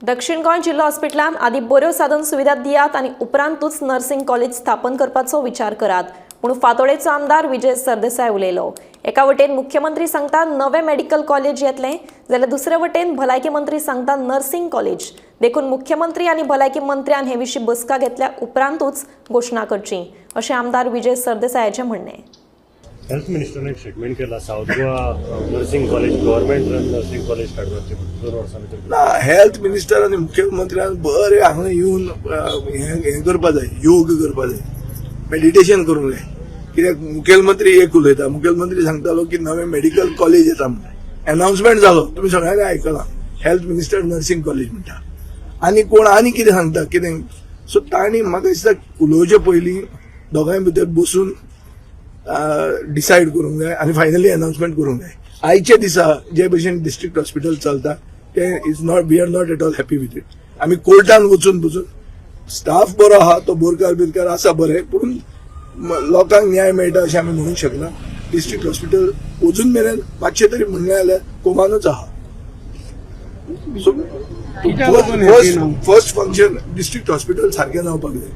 दक्षिण गोंय जिल्लो हॉस्पिटलांत आदी बऱ्यो साधन सुविधा दियात आनी उपरांतूच नर्सिंग कॉलेज स्थापन करपाचो विचार करात पूण फातोडेचो आमदार विजय सरदेसाय उलयलो. एका वटेन मुख्यमंत्री सांगता नवें मेडिकल कॉलेज येतलें, जाल्यार दुसरे वटेन भलायकी मंत्री सांगता नर्सिंग कॉलेज. देखून मुख्यमंत्री आनी भलायकी मंत्र्यान हे विशीं बसका घेतल्या उपरांतूच घोशणा करची, अशें आमदार विजय सरदेसायाचें म्हणणें. हेल्थ मिनिस्टरान एक स्टेटमेंट केला, South Goa nursing college, government run nursing college काडपाचें 2 वर्सां भितर. ना, हेल्थ मिनिस्टर आनी मुख्यमंत्र्यान बरें हांगा येवन हें हें करपा जाय, योग करपा जाय, मेडिटेशन करूंक जाय. कित्याक मुखेलमंत्री एक उलयता, मुखेलमंत्री सांगतालो की नवें मेडिकल कॉलेज येता म्हणून. अनाउन्समेंट जालो, तुमी सगळ्यांनी आयकलां. हेल्थ मिनिस्टर नर्सिंग कॉलेज म्हणटा आनी कोण आनी कितें सांगता कितें. सो तांणी म्हाका दिसता उलोवचे पयलीं दोगांय भितर बसून डिसायड करूंक जाय आनी फायनली अनाउन्समेंट करूंक जाय. आयच्या दिसा जे भशेन डिस्ट्रिक्ट हॉस्पिटल चलता तें is not, we are not at all happy with it. आमी कोर्टान वचून बसून, स्टाफ बरो आहा, तो बोरकार बिरकार आसा बरे, पूण लोकांक न्याय मेळटा अशें आमी म्हणूंक शकना. डिस्ट्रिक्ट हॉस्पिटल अजून मेरेन मातशें तरी म्हणलें जाल्यार कोमानूच आहा. So first function district hospital सारकें जावपाक जाय.